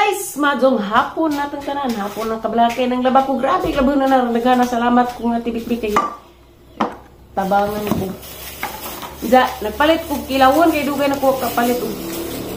Guys, madong hapon natong tanan, hapon ng kablakay ng laba ko. Grabe, labo na na salamat kung natibik-bik kayo. Tabangan ko. Ja, nagpalit ko kilawon kay dugay na ko kapalit og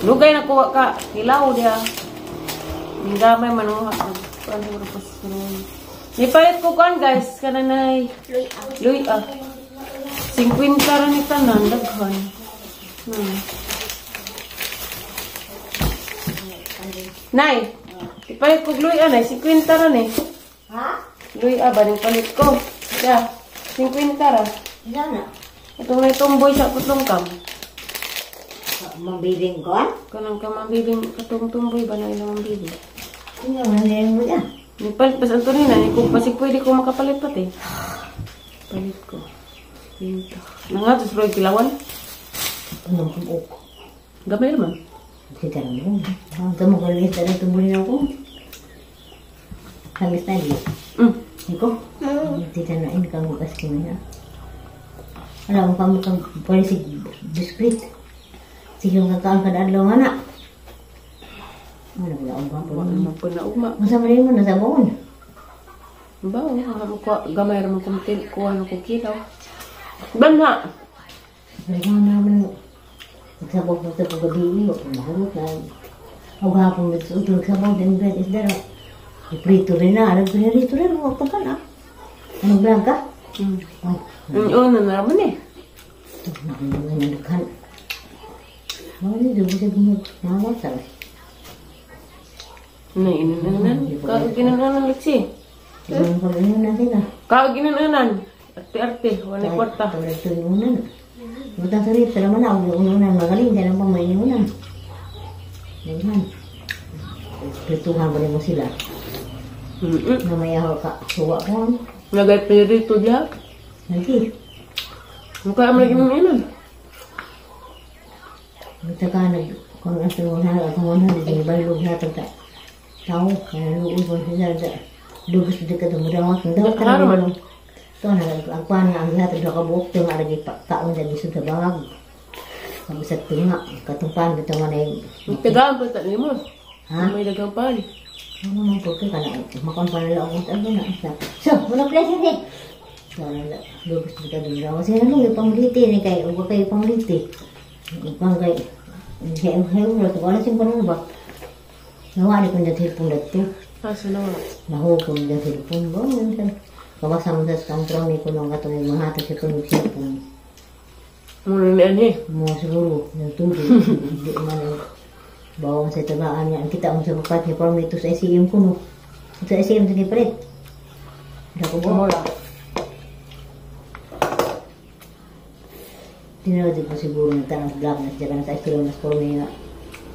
dugay na ko ka kilaw diha. Gamay man mo. Nipalit ko kuan guys, kananay luy ah. 50 ra ni tanan daghan. Nay, ipalit ko luy ah, nay 50 ra ni. Ha? Luy ah ba ning palit ko. Ya, 50 ra. Isa na. Itong may tumboy sa putlong kam. Mambibing ko ah? Kanang ka mambibing katong tumboy ba na ilang mambibing? Ano man mo ya? Nipalit pas Antonina, ni kung pasig pwede ko makapalit pati. Palit ko. Pinta. Nangatos bro kilawan? Anong kumuk? Gamay naman. Kita naman. Ang tamo ko lang sa tumboy na ako. Hamis na di. Iko? Tita na in kang bukas ko na. Alam mo kamo kang pwede si biskuit. Sige ang kakaan kada adlaw nga na. Ano wala ang ba? Wala man po na ugma. Masa man mo nasa baon. Ba, wala ko gamay ra man kung kuha na ko kilaw. Banha. Wala naman nagsabaw ko sa paggabi, mahulog na. O hapon nagsabaw din bread is there. Prito rin na, alam ko rito rin, huwag pa na. Anong vlog ka? Oo, nanaman eh. Nainanan. Kauginanan, Lexi. Kauginanan. Arte-arte, wala kwarta. Butang sa rito, naman ako, ununan, magaling, kaya lang pang may inunan. Prituhan pa rin mo sila. Namaya ka, suwa ko. Nagay pa rito diya. Lagi. Mukha mo lagi mong inon. Buta ka, kung asa mo na, kung ano, di balog na ito. Tao, kaya luoy ko sila. Lugos dito ka tumudawat. Klaro man. Ito na, ang kuhan nga, ang lahat ng kabuok, ito nga lagi taon na lisod sa bangag. Ang isa't tunga, katungpan, ito nga na yung... Tagaan pa tayo mo. Ha? May dagang pan. Ano mo, porque ka na, makuhan pa nila ako. Ano na, so, wala present eh. Lugos dito ka tumudawat. Sino nung ipangliti, ni kayo, huwag kayo ipangliti. Ipang kayo, heyo, wala siyang panong ba? Nawali ko na telepon dito. Ah, so nawala. Nahuwag ko na telepon ba? Kabasa mo sa kantrong ni kunong katong mga hatag sa kunong sipon. Muna ni Anhe? Mga siguro, ng tubig. Hindi man bawang sa tagaan niya. Ang kita mo sa papat niya, parang ito sa ICM ko no. Sa ICM sa kipalit. Dako ba? Mura. Tinawag ko siguro ng tanang vlog na siya ka na sa ICM mas parang nga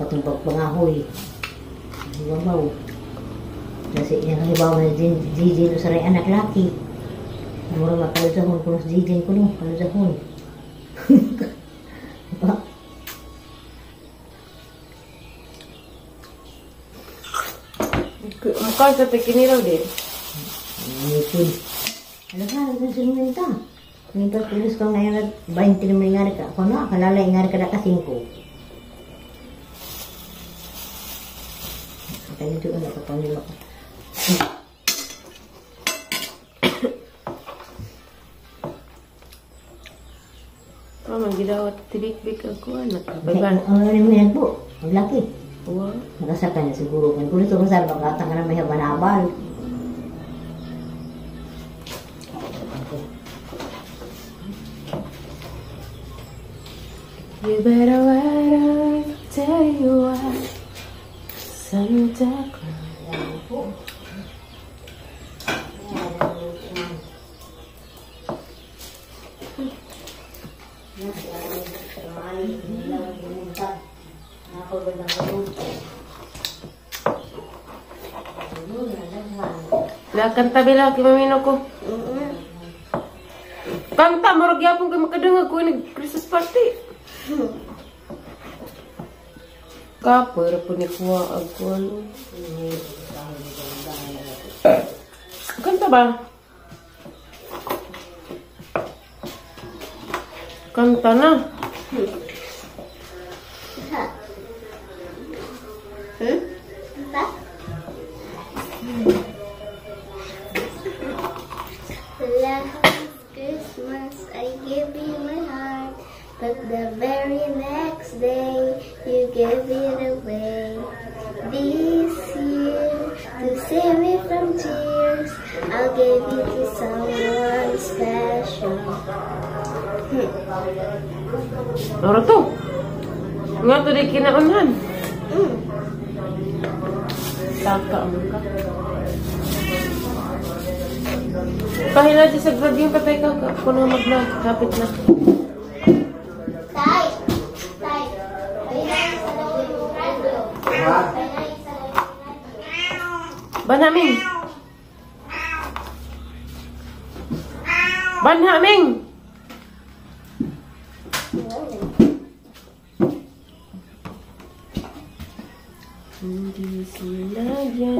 katong pagpangahoy. Wabaw. Kasi yung halimbawa na Gigi no saray anak laki. Mura makaluzahon ko sa Gigi ko no, kaluzahon. Mukha sa tekiniraw din. Ngipin. Ano ka, nagsisimenta. Ngayon tulis ko ngayon at 20 naman nga ka. Ako na, kalalay nga ka na ka 5. Kaya dito na kapangilo ko. Oh, magidawat tibik-bik ako anak. Baban. Ang ano mo yan po? Ang laki. Wow. Nakasaka niya siguro. Kung ito kasal, baka tanga na may habanabal. You better wait, I'll tell you why. Santa Claus. Kanta bila kay mamino ko. Kanta murag gyapon kay makadungag ko ni Christmas party. Kapoy ra pud ni kuha ag kuan. Kanta ba? Kanta na. it away. This year, to save me from tears, I'll give it to someone special. Oro to. Nga to di kinaunhan. Taka mo ka. Pahila dyan sa vlog yung patay ka. Kuno mag-vlog. Kapit na. Tay! Tay! Ay na sa loob ng radyo. Ha? Ay na sa loob ng radyo. Banhaming! Banhaming! Hindi sinadya.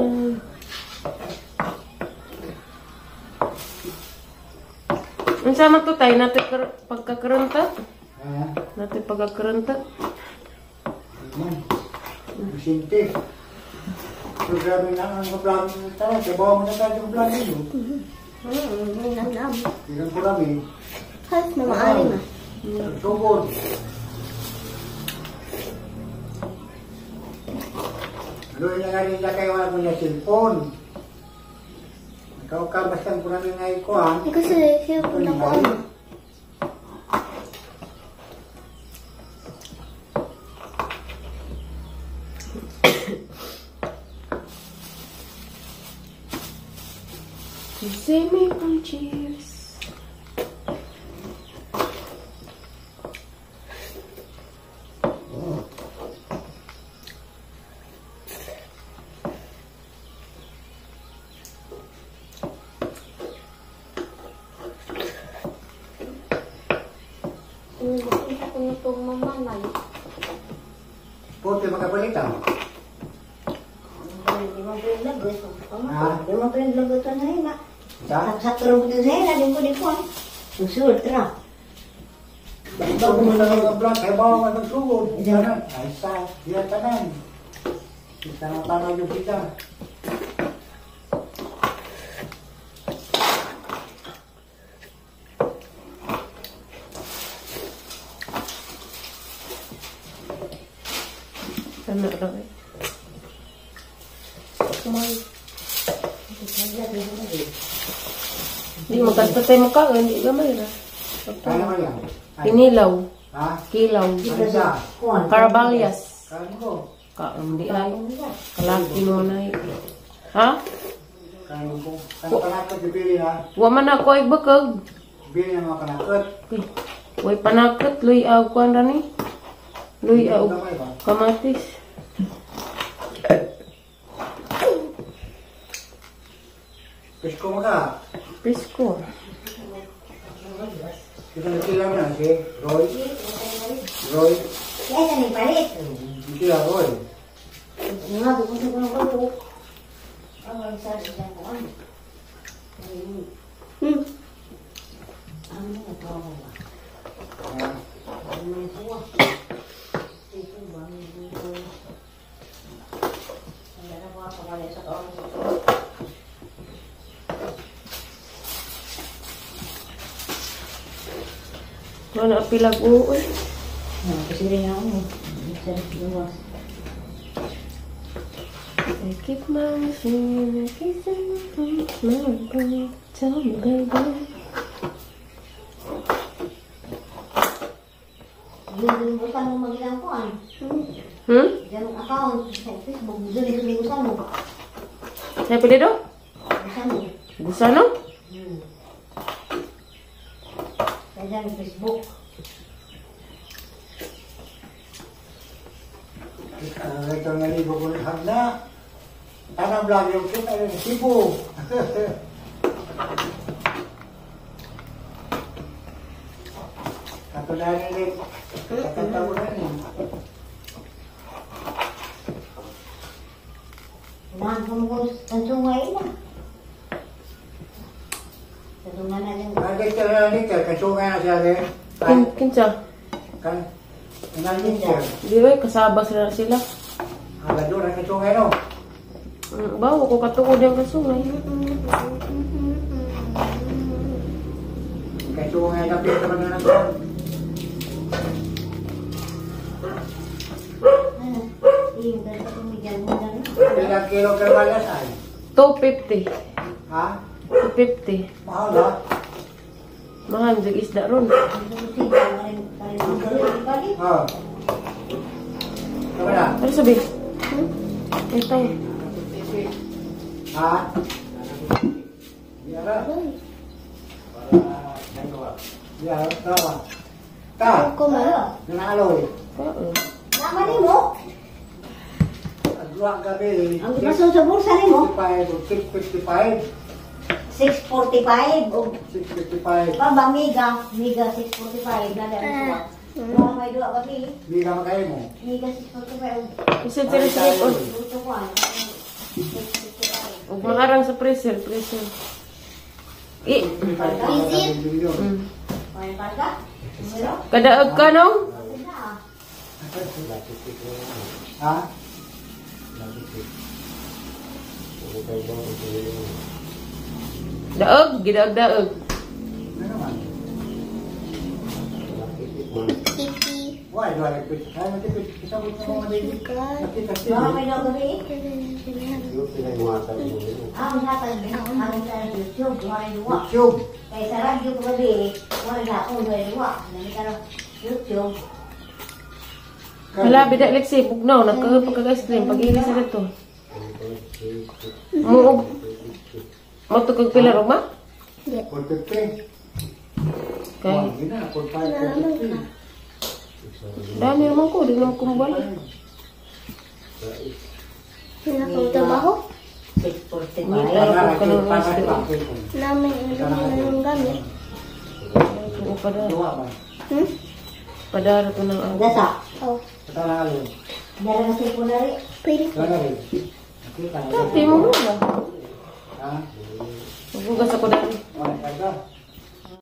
Unsa man to tay natin pagkakarunta? Ha? Natin pagkakarunta. Man. Vicente. Programa na ang vlog tayo. Sabaw mo na tayo yung vlog nito. Nam-nam. Ilang kurami. Halos na maari na. Sugod. Luy na nga rin na kayo wala mo na cellphone. Ikaw ka basta ang kurami nga ikuhan. Eh, kasi cellphone ako ano. You save me from tears. Hindi ko na itong mamanay. Puti makapalitan. Di mo pa yung lagot. Ha? Di mo pa yung lagot na hina. Sa? Saksak rin ko sa hina. Di ko di ko. Susul, tra. Ikaw mo na ang vlog. Kaya bawa ka ng sugod. Tanan. Ay sa. Diyan tanan. Isa na tama yung kita. Sana raw eh. Kumay. Hindi magkanta tayo mukha, hindi gamay ra. Kaya mo yan. Ay, Kinilaw, Ha? kilaw, Ano siya? Caraballas. Kaya mo. Ka, hindi ay. Kalaki mo na eh. Ha? Kaya mo. Kaya panakot yung bili ha. Wa man ako ay bakag. Bili ng mga panakot. Uy, way panakot, luy aw kuan ra ni. Luy aw Gamay ba? kamatis. Pisko mo ka. Presko. Kita nagkilaw na si Roy. Roy. Kaya sa ning palit. Sila Roy. Nga, gusto ko ng kulo. Ang sa sa ko. Ano ko ba? Ha? Ano ko? Ito ba? Ano ko ako wala sa kaon. Wala pilag uoy. Ah, kasi rin ako. Sa luwas. I keep my machine, I keep my brain. Tell me, baby. Yung busan mo magilang kuan. Yung account sa Facebook, doon yung busan mo. Sa pilido? Busan mo. Gusano? Kaya dyan Facebook. Ito nga libo ko hagna. Tanang vlog yung kita yung Cebu. Kato na rin. Kakanta ko na rin. Umahan ko mo sa sungay na. Sa sungay na din. Nagit ka na dito, kasungay na siya rin. Kinsa? Kan, inalin siya. Di ba, kasaba sila sila. Ang doon ang kasungay no. Bawo ko katuod ang kasungay. Kasungay na pita man na lang. Ano? Ilang kilo kerbalas ay? 250. Ha? 250. Mahal ha? Mahal jud isda ron. Ha. Tama na? Ano sabi? Ito. Ha? Yara. Yara, tama. Ta. Ko ma. Nanaloy. Oo. Nama ni mo? Ang duha gabi. Ang gimaso sa bulsa ni mo? 65, 655. 645 og 655. pa ba mega, mega 645 na lang ko. Wala may duha gabi. Hindi ka makain mo. Mega 645 Isa diri sa rep. luto ko ano. 655. Ug maharang sa freezer, freezer. I. May parga? Numero? Kadaog ka no? Na. Ha? Daog, gidaog daog. Ano naman? Pipi. Why do I like it? Ay, matipid. Isang gusto mo nga Nakita Wala siya. may duha gabi. Ang hatag ang sa YouTube, wala duha. YouTube. Kay sa radyo ko gabi, wala na akong wala duha. Nami karon YouTube. Hala, bida Lexi, bugnaw, nagkahapag kag ice cream, pag-ilis sa dito. Muog. Mo kag pila rugma? 450. Kay Hindi na, 45, 450. dami naman ko, di naman ko mabalik. Wala kang trabaho. 645. Ngita ra ko kanang ice cream. Namin ang ng gamit. Oo, padara. Duha ba? Padara to ng aga. Dasa. Oh. Patala ka rin. Dara kasi po na rin. Pwede. Duha na rin. Nakita. Dati mo muna. Ha? Maghugas ako dali.